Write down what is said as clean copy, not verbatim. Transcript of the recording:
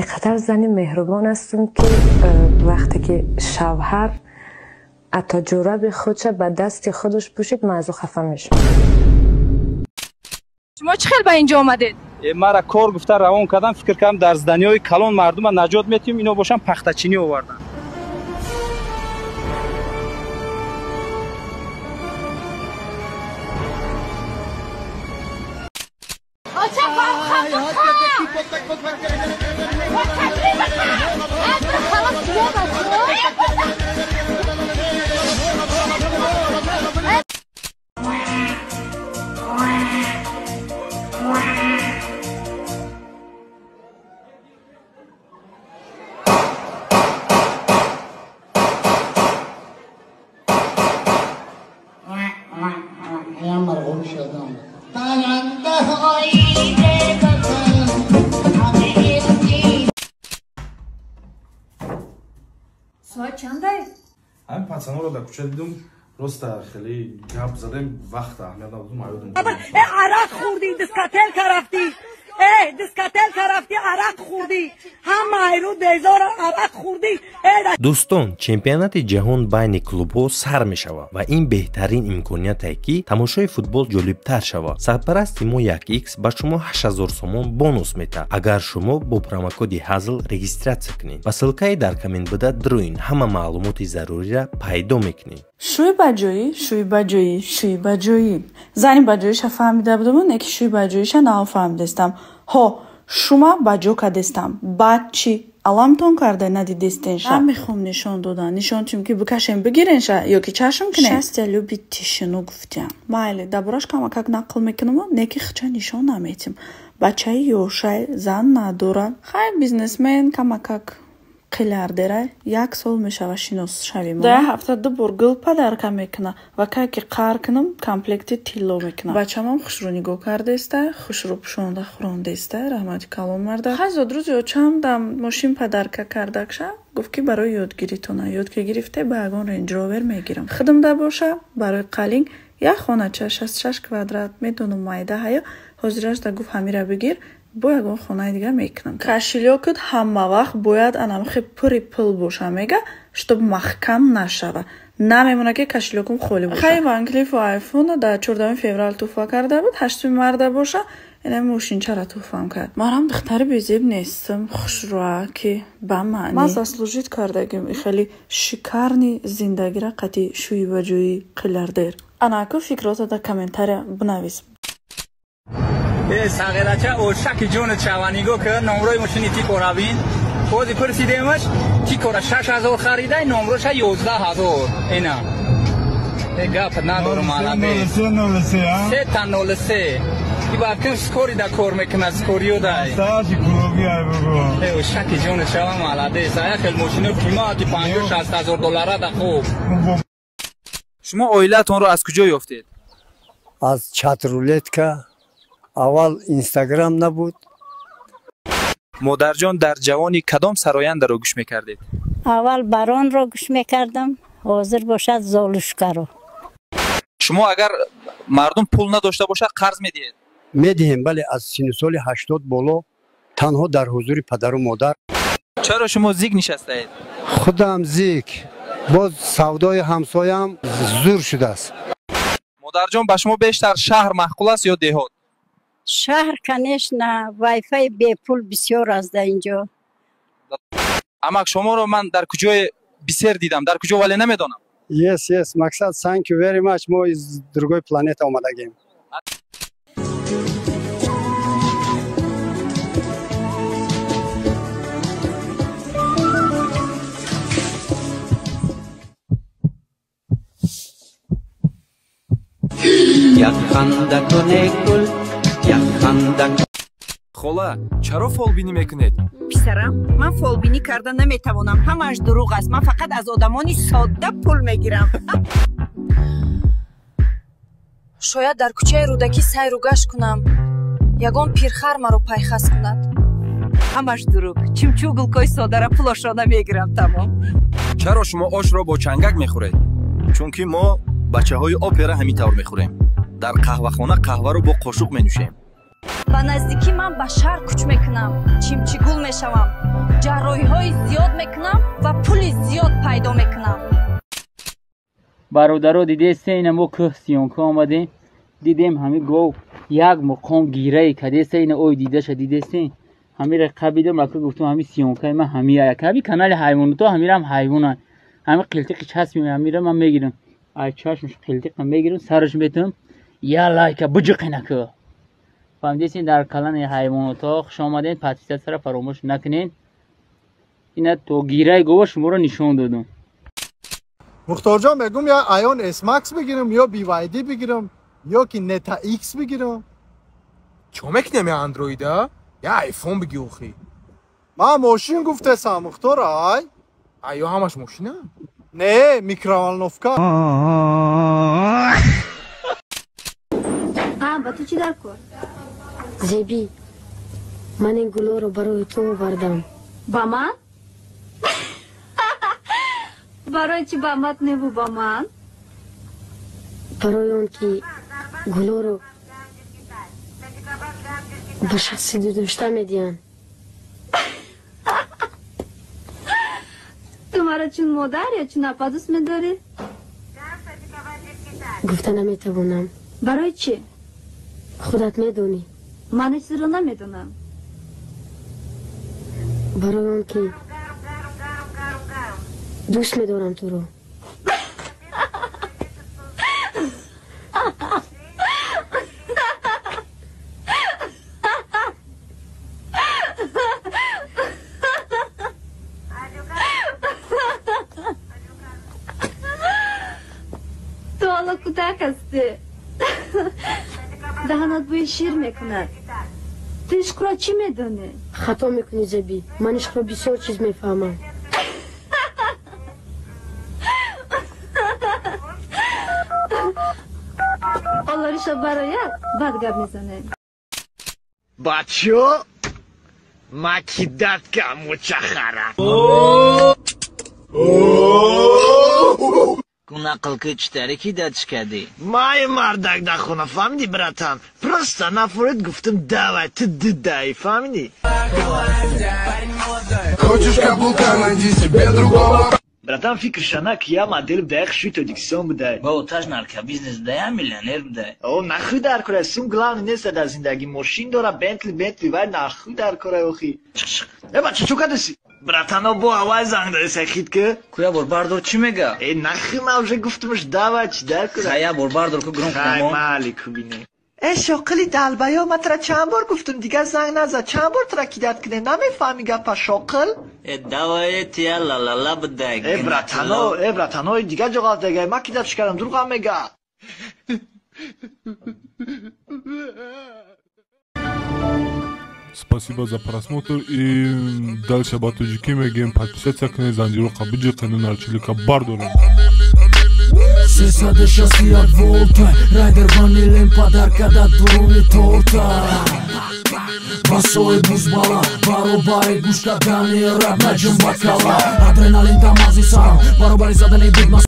Инқадар зани меҳрубон ҳастам, ки вақте ки шавҳар ҳатто ҷӯраби худша ба дасти худаш пӯшид, ман аз ӯ хафа мешавам. Шумо чӣ хел ба инҷо омадед? Мара кор гуфта равон кардам, фикр кардам дар зданиҳои калон мардума наҷот метиҳем, ино бошам пахтачинӣ овардан. Соат чандай? Ҳамин пацанҳоро дар кӯча дидум, просто хеле гап задем, вақт аҳамият надодум, аёдум. Э, арақ хӯрдӣ, дискотека рафтӣ. Э, дискотека рафтӣ, арақ хӯрдӣ. Ҳама айру безора арақ хӯрдӣ. Дӯстон, чемпионати ҷаҳон байни клубҳо сар мешавад ва ин беҳтарин имконияте, ки тамошои футбол ҷолибтар шавад. Сарпарасти мо 1x ба шумо 8000 сомон бонус метаҳад, агар шумо бо промокоди ҳазл регистратсия кунед. Ба ссылкаи дар коммент буда дроин ҳама маълумоти заруриро пайдо мекунед. Шӯй ба ҷоӣ, шӯй ба ҷоӣ, шӯй ба ҷоӣ. Зани ба ҷоиша фаҳмида будуму, не ки шӯй ба ҷоиша нафаҳмидестам. Ҳо, шума ба ҷо кадестам. Баъд чӣ? Аламтон карда надидестенша. Ман мехом нишон додан. Нишон тим ки бикашем бигиренша ё ки чашм кунем. Счастье любит тишину гуфтям. Майли, дабораш камакак нақл мекунаму, не ки хича нишон наметим. Бачаи ёшай, зан надора. Хай бизнесмен камакак қилярдерай, як сол мешава шинос шавем. Дар ҳафта ду бор гул падарка мекуна ва кай ки қар кунам, комплекти тилло мекуна. Бачамам хушрӯ нигоҳ кардаеста, хушрӯ пӯшонда хӯрондаеста, раҳмати калон марда. Хай зодрӯзи очам дам мошин падарка кардакша, гуфт ки барои ёдгиритона. Ёд ки гирифте, ба ягон Рейндж Ровер мегирам. Худамда боша, барои қалинг як хонача 66 квадрат медонам майда ҳаё, ҳозирашда гуфт ҳамира бигир, бо ягон хонаи дига мекунам. Кошелёкат ҳама вақт бояд анамхе пури пул боша, мега, чтоб маҳкам нашава. Намемона ки кошелёкум холӣ боша. Хай Ван Клифу айфона дар 14 феврал туҳфа карда буд, 8 марта боша, ина мошинчара туҳфам кард. Марам духтари безеб нестам, хушрӯа ки ба маъни. Ман заслужить кардагим и хеле шикарни зиндагира қати шӯи ба ҷои қилярдер. Анаку фикрота дар комментария бинавис. Э, сағирача, ошаки ҷонат шава, нигоҳ ки номрои мошини тикора бин. Бози пурсидемаш, тикора 6000 харидай, номроша 11000. Ина. Э, гап надорум алабе. Сета нол се. И баъд скори да кор мекунад, скориё дай. Э, ошаки ҷонат шава, маладес. Ая хел мошино қимати 50-60 ҳазор доллара да хуб. Шумо оилаатонро аз куҷо ёфтед? Аз чат-рулетка. Аввал Инстаграм набуд. Модарҷон, дар ҷавонӣ кадом сарояндаро гӯш мекардед? Аввал Баронро гӯш мекардам, ҳозир бошад Золушкаро. Шумо агар мардум пул надошта бошад, қарз медиҳед? Медиҳем, бале, аз синну соли 80 боло, танҳо дар ҳузури падару модар. Чаро шумо зик нишастаед? Худам зик, боз савдои ҳамсоям зур шудааст. Модарҷон, ба шумо бештар шаҳр маъқул аст ё деҳот? Шаҳр, конечно, вайфай бепул бисёр аст дар инҷо. Амак, шуморо ман дар куҷое бисер дидам, дар куҷо вале намедонам. Yes, yes, мақсад, thank you very much. Мо из другой планета омадагем. Як ханда куне гул, як ханда. Хола, чаро фолбинӣ мекунед? Писарам, ман фолбинӣ карда наметавонам. Ҳамааш дурӯғ аст. Ман фақат аз одамони содда пул мегирам. Шояд дар кӯчаи Рӯдакӣ сайру гашт кунам. Ягон пирхар маро пайхас кунад. Ҳамаш дурӯғ. Чимчу гулкои содара пулошона мегирам, тамом. Чаро шумо ошро бо чангак мехӯред? Чунки мо бачаҳои опера ҳамин тавр мехӯрем. Дар қаҳвахона қаҳваро бо қошуқ менӯшем. Ба наздикӣ ман ба шаҳр кӯч мекунам, чимчигул мешавам. Ҷарроҳиҳои зиёд мекунам ва пули зиёд пайдо мекунам. Бародаро, дидесте, ина мо кӯҳ сиёнка омадем, дидем ҳами гов як муқом гираи кадеста, ина ой дидаша дидесте, ҳамира қабидам, ака гуфтам ҳами сиёнкаи ман ҳамия, ҳами канали ҳайвоното ҳамирам ҳайвонанд, ҳами қилтиқи часпи ҳамира ман мегирам, ай чашмаш қилтиқа мегирам, сараш метам, я лайка буҷиқинаку. Фаҳмидесин, дар канали ҳайвоното хуш омадем, подписатсияро фаромӯш накунед. Ина то гираи гова шуморо нишон додам. Мухторҷон, мегум я Aion S Max бигирам ё BYD бигирам ё ки Neta X бигирам. Чо мекунем я Android-а? Я iPhone биги охи. Ман мошин гуфтесам, Мухтор, ай. Ай, ё ҳамаш мошина? Не, микроволновка. А, ба ту чӣ дар кор? Зебӣ, ман ин гулоро барои ту овардам. Ба ман? Барои чӣ ба мат неву ба ман? Барои он ки гулоро ба шахси дӯстдошта медиҳанд. Ту маро чун модар ё чун апа дӯст медорӣ? Гуфта наметавонам. Барои чӣ? Худат медонӣ. Ман ҳеҷ чизро намедонам. Барои он ки дӯст медорам туро. Ту ҳоло кӯдак ҳастӣ. Даҳанат бӯи шир мекунад. Ту ишқро чӣ медонӣ? Хато мекунӣ, Зебӣ. Ман ишқро бисёр чиз мефаҳмам. Олориша барояд, баъд гап мезанем. Бачо, ма кидатка мучахара. Нақл ки читаре кидатш кардӣ? Май мардак дар хона, фаҳмидӣ, братан? Просто нафоред гуфтам, давай, ту дудаи, фаҳмидӣ? Хочешь каблука, найди себе другого. Братан, фикрша нак, я модель будай, хуши Тоҷикистон будай. Ба оташ наркобизнес будай, я миллионер будай. О, нахуй дар кора, сум главный нест дар зиндагӣ. Мошин дора, Бентли, Бентли, вай нахуй дар кора, охи. Э, бача, чо кадаси? Братано, бо ҳавай занг дадаси, хит ки? Ку я бор бардор чӣ мега? Э, нахуй, ман уже гуфтумш, давай, чӣ дар кора? Хай, я бор бардор ку гром Хай, мали ку бинем. Э, шоқили далбаё, ман тра чанд бор гуфтум, дигар занг назад. Чанд бор тра кидат кунем, намефаҳми гапа, шоқил? Э, давай, тия ла-ла-ла будай. Э, братано, э, братано, дигар ҷо ғалат дагай, ман кидатш кардам, дурӯғам мега. Спасибо за просмотр и дальше ба тоҷикӣ мегӯем, подписаться кунед, занҷироқа биҷиқену нарчилика бардорем. 361 волта райдер ванилен подарка да дуруни торта басои бузбала баробари гӯш кардани раб наҷум ба кала адреналин дамази сарам баробари задани бигма.